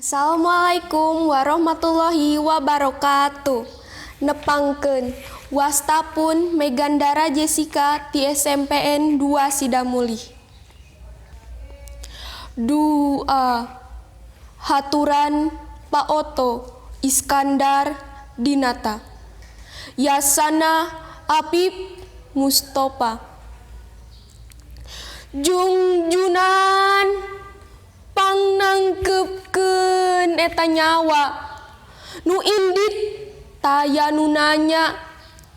Assalamualaikum warahmatullahi wabarakatuh. Nepangkeun, wasta pun Megandara Jessica ti SMPN 2 Sidamulih. Dua haturan Pak Oto Iskandar Dinata, Yasana Apip Mustopa. Jungjunan, pangnangkepkeun eta nyawa nu indit, taya nu nanya,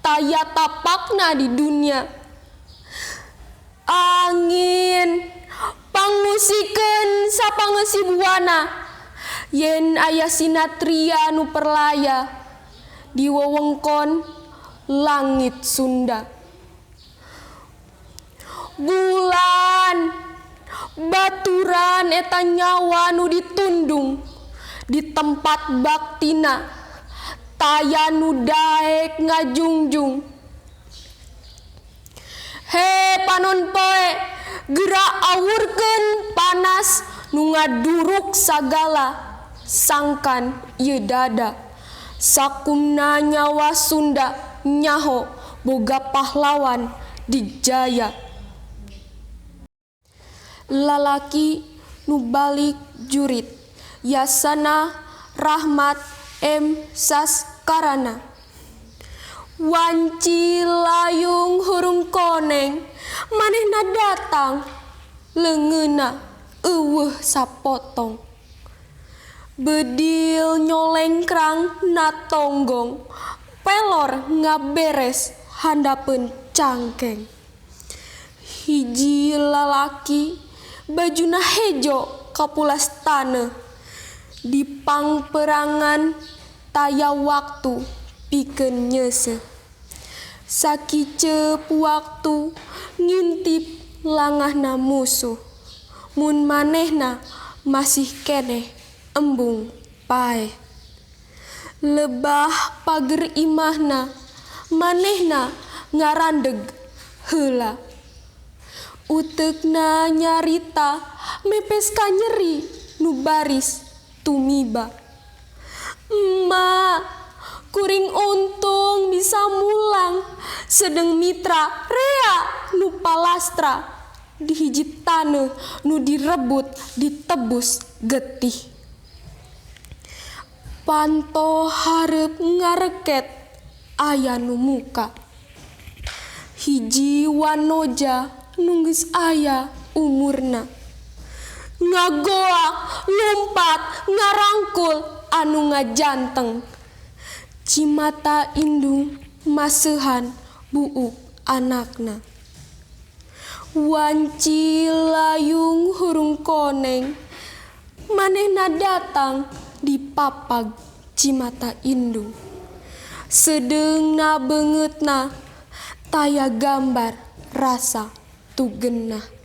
taya tapakna di dunia. Angin, pangmusikeun sapangeusi buana yen aya sinatria nu perlaya di wewengkon langit Sunda. Bulan, baturan eta nyawa nu ditundung di tempat baktina, taya nu daek ngajungjung. He panon poe, geura awurkeun panas nu ngaduruk sagala sangkan ieu dada. Sakumna nyawa Sunda nyaho boga pahlawan dijaya. Lalaki nu balik jurit, Yasana Rahmat M Saskarana. Wanci layung hurung koneng, manehna datang, leungeunna euweuh sapotong. Bedil nyolengkrang na tonggong, pelor ngaberes handapeun cangkeng. Hiji lalaki bajuna hejo kapulas taneuh, di pangperangan taya waktu pikeun nyeuseuh. Sakiceup waktu ngintip langahna musuh, mun manehna masih keneh embung paeh. Lebah pager imahna manehna ngarandeg heula. Uteukna nyarita mepes ka nyeri nu baris tumiba. Emak, kuring untung bisa mulang sedeng mitra rea nu palastra di hiji taneuh nu direbut ditebus getih. Panto hareup ngareket aya nu muka. Hiji wanoja nu geus aya umurna. Ngagoak, lumpat, ngarangkul anu ngajanteng. Cimata indung maseuhan buuk anakna. Wanci layung hurung koneng, manehna datang di papag cimata indung. Sedeungna beungeutna taya gambar rasa tugenah.